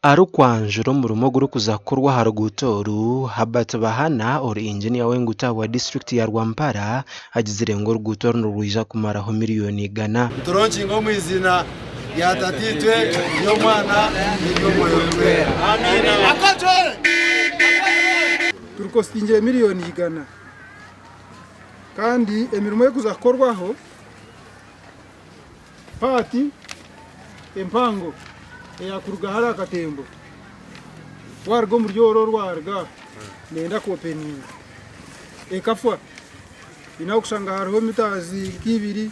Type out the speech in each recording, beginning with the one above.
Arikwanjura omurimo ogurikuza kukorwa aha ruguuto oru, Herbert Bahana ori inginiya w'enguuto ahabwa disiturikiti ya Rwampara agizire ngu oruguuto oru nirwija kumaraho miriyoni igana. Nituronkinga omu iziina rya Tataitwe, ery'Omwana, n'ery'Omwoyo Orikwera. Amiina. Turukositingire miriyoni igana kandi emirimo erikuza kukorwaho Paati empango eyakuruga hare aha katembo waruga omuri oru orwaruga aha neyenda ku openinga ekafwa haine ahu okushanga hariho mitazi nk'ibiri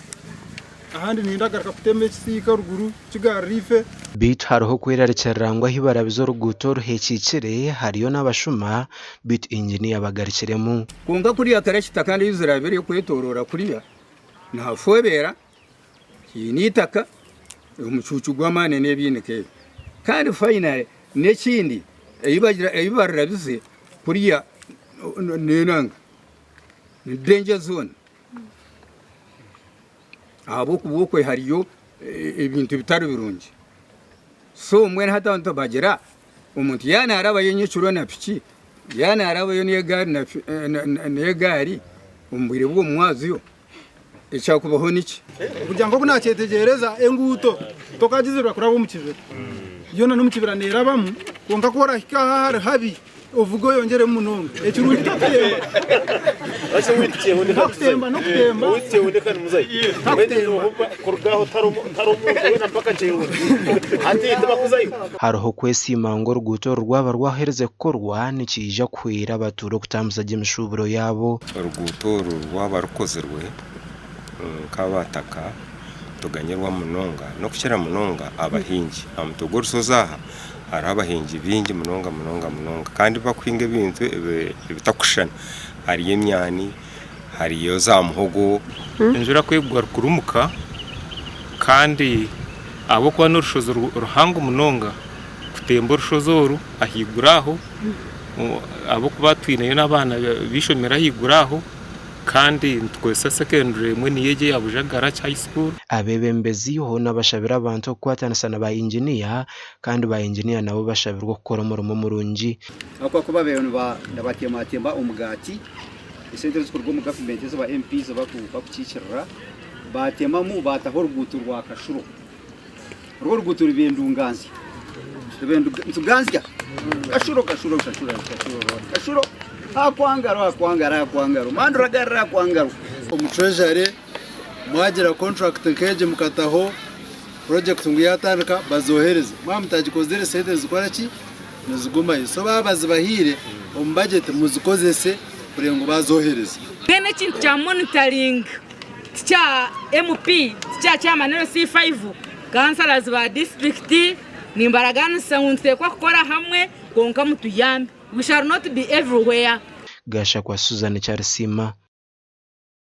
ahandi neyenda kugaruka kutema ekisiika oruguru kigarure ife. Beitu hariho okwerarikirira ngu ahi barabize oruguuto oru hekiikire hariyo n'abashuma beitu inginiya abagarukiremu. Kwonka kuriya karakita kandi ei ziraabe erikwetoroora kuriya nihafobera. Haine eitaka, omucuucu gw'amaani n'ebindi nk'ebyo. Kandi finally n'ekindi ei barirabize kuriya n'enanga ni danger zone ahabw'okuba okwe hariyo ebintu bitari birungi. So mbwenu hati abantu bagira omuntu yaaba naarabayo nyekiro na piki, yaaba naarabayo n'egaari omu bwire bw'omu mwazyo. Ekyakubaho niki? Kugira ngu oku naakyetegyereza, enguuto tokagizibira kuraba omu kibira. Yoona n'omu kibira neerabamu, kwonka ku orahika aha ahari habi, ovuge oyongyeremu munonga. Ekirungi tokutemba. Ntakutemba n'okutemba. Ntakutemba. Hariho okwesiima ngu oruguuto oru rwaba rwaherize kukorwa nikiija kuhwera abatuura okutambuza gye emishuuburo yaabo. Oruguuto oru rwaba rukozirwe nk'abataka tuganyirwa munonga n'okukira munonga abahingi. Aha mutwe gw'orushozi aha hariho abahingi baingi munonga munonga munonga kandi bakuhinga ebintu ebitakushushana. Hariyo emyani, hariyo za muhogo. Enjura ku erikugwa rukurumuka kandi ahabw'okuba n'orushozi ruhango munonga kutemba orushozi oru ahaiguru aho ahabw'okuba twineyo n'abaana b'eishomero ahaiguru aho kandi nitukozesa secondary emwe niyo egi eya Bujagara High School. Abeebembezi hoona bashabire abantu okukwatanisa na ba inginiya kandi ba inginiya nabo bashabirwe okukora omurimo murungi. Ahabw'okuba babaire nibatematemba omugaati, esente ezirikuruga omu gavumenti ezi ba MPs barikukiikirira, baatemamu baataho oruguuto rwa Kashuro. Orwo oruguuto ruba endunganzya, ruba entuganzya, Kashuro, Kashuro, Kashuro, Kashuro road, Kashuro, aha Kwangaro, aha Kwangaro, aha Kwangaro, Manduragarira aha Kwangaro. Omu Treasury mwagira contract nk'egi mukataho project ngu yatandika bazohereze mwaba mutagikozire sente nizikora ki nizigumayo so baaba bazibahaire omu budget muzikozese kureba ngu bazohereza. Mbwenu ekintu kya monitoring tikya MP, tikya chairman LC5, councillors ba district nimbaraganisa ngu nituteekwa kukora hamwe kwonka mutuyambe. We shall not be everywhere. Gashakwa Susan Kyarisiima.